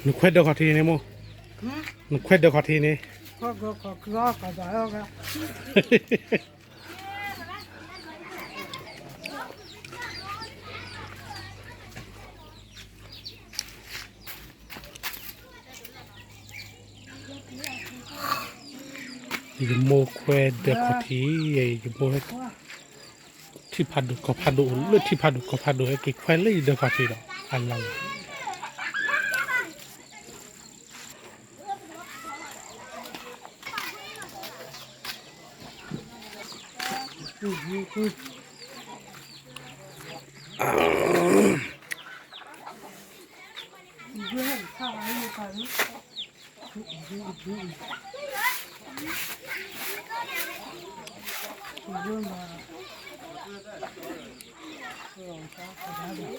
နခွဲးဒၢးခီၣ်ထံးန့ၣ်မိၢ်, နခွဲးဒၢးခီၣ်ထံးန့ၣ်, ယမိၢ်ခွဲးဒၢးခီၣ်ထံး, ယမိၢ် ထံဖးဒိၣ်ကီၢ်ဖးဒိၣ်အိၣ်လၢထံဖးဒိၣ် ကီၢ်ဖးဒိၣ် ဟဲက့ၤခွဲးလၢယဒၢးခီၣ်ထံးဒီး အလီၢ်လီၤ.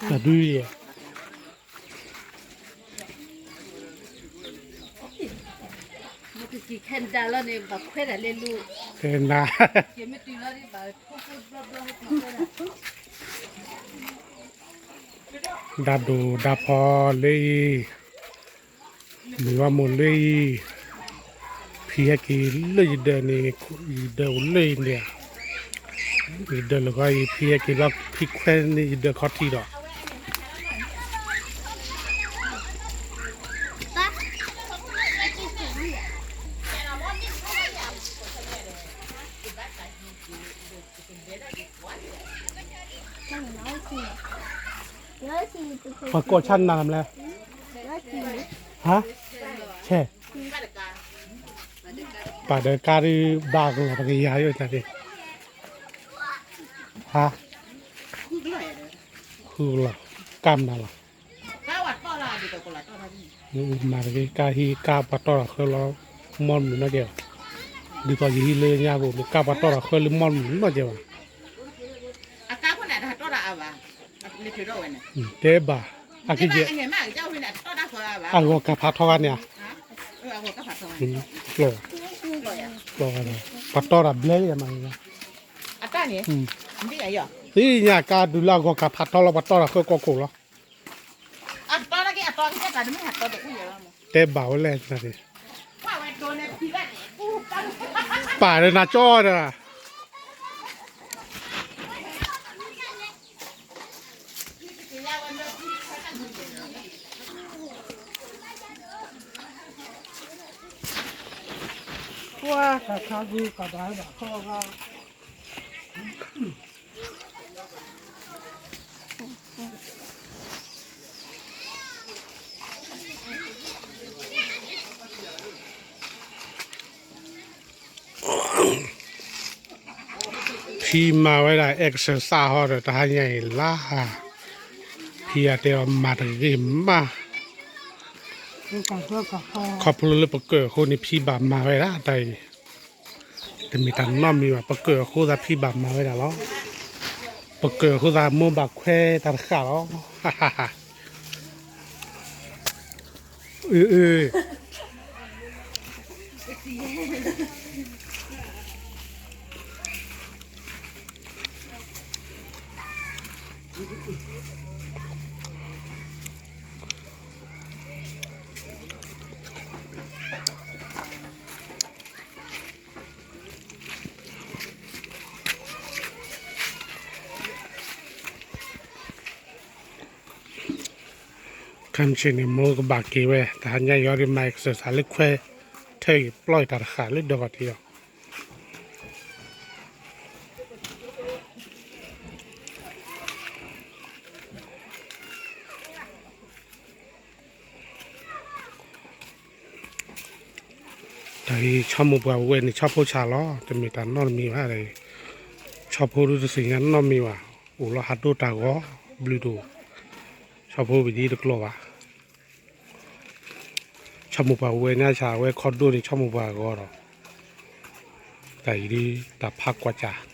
တၢ်ဒုးယဲၢ် နၤ ဒၣ်ဒိၣ်ဒၣ်ဖီလၢအံၤ, မုၢ်ဝါမိၢ်လၢအံၤ, ဖံဟဲက့ၤလၢယဒၢးန့ၣ်, ယဒၢးအိၣ်လၢအံၤန့ၣ်, ယဒၢးလၢဂီၤအံၤ ဖံဟဲက့ၤလီၤ ဖံခွဲးန့ၢ်ယဒၢးခီၣ်ထံးဒီး ပှၤကိးဆၣ်နၤလၢမလဲၣ်, ဟါ, ဆဲး, ပာ်ဒီးကါဒုးဘၣ်ကလီၤတကယၤယိၣ်တၢ်ဒ့ၣ်, ဟါ, ဃုကလီၤ, ကါမနုၤလီၤ မၤတဂ့ၤ ကါဟံးကါပှၤတီၢ်တၢ်ဃၢလီၤ, မီၢ်မုာ်နီၢ်ကဲဘၣ်, ဒ်သိးယဟံးလၢညါပူၤန့ၣ် ကါပှၤတီၢ်တၢ်ဃၢလၢမီၢ်မုာ်နီၢ်ကဲဘၣ်, တဲဘၣ်, အကယဲၢ်, အဂီၤကၢ်ဖးထီဂၤန့ၣ်ဧါ, ပှၤတီၢ်တၢ်ဘျဲလံမး, သ့ၣ်ညါကါဒုးလၢအဂီၤကၢ်ဖးထီလီၤ ပှၤတီၢ်တၢ်ဃၢကီၢ်ခိၣ်လီၤ တဲဘၣ်ဝဲလဲၣ်, ပာ်ဒီးနၤကၠီဒီး ကွၢ်တၢ်ခါဂုၤကဘၣ်ဘၣ်ခီဂၤ ဖံမၤဝဲဒၣ် exercise ဟီဒီး တဟါညါအံၤလါ, ဖံအတဲအီၤမၤတဂ့ၤမး, ခီဖျိလၢပကၢၢ်အဃိန့ၣ် ဖံဘၣ်မၤဝဲဒၣ်တၢ်အံၤ, တမ့ၢ်တၢ်နီတမံၤဘၣ်, ပကၢၢ်အဃိသတးဖံဘၣ်မၤဝဲဒၣ်လီၤ, ပကၢၢ်အဃိသတးမိၢ်ဘၣ်ခွဲးတၢ်တဃၣ်လီၤ, အၢ အၢ ခါဆ့ၣ်န့ၣ် မိၢ်ကဘၣ်က့ၤဝဲ တဟါညါအံၤဒ်မၤ exercise လၢခွဲး ထဲအံၤပျီအံၤတၢ်တဃၣ်လၢဒၢးခီၣ်ထံးအီၤ တၢ်အံၤ ဆီမိၢ်ပှၢ်ဝဲန့ၣ် ဆီဖိဆၣ်လီၤ, တမ့ၢ်တၢ်နီတမံၤဘၣ်, ဆီဖိဒုးတသ့ၣ်ညါနီတမံၤဘၣ်, အိၣ်လီၤဟးဒိတၢ်ဂီၤဘျုးဒိၣ်, ဆီဖိပဒံတကျိၤဘၣ်, ဆီမိၢ်ပှၢ်ဝဲန့ၣ်ဆၣ်ဝဲခီဒိၣ်န့ၣ် ဆီမိၢ်ပှၢ်အဂီၤဒီး, တၢ်အံၤဒ် တၢ်ဖးကွၢ်စၢ်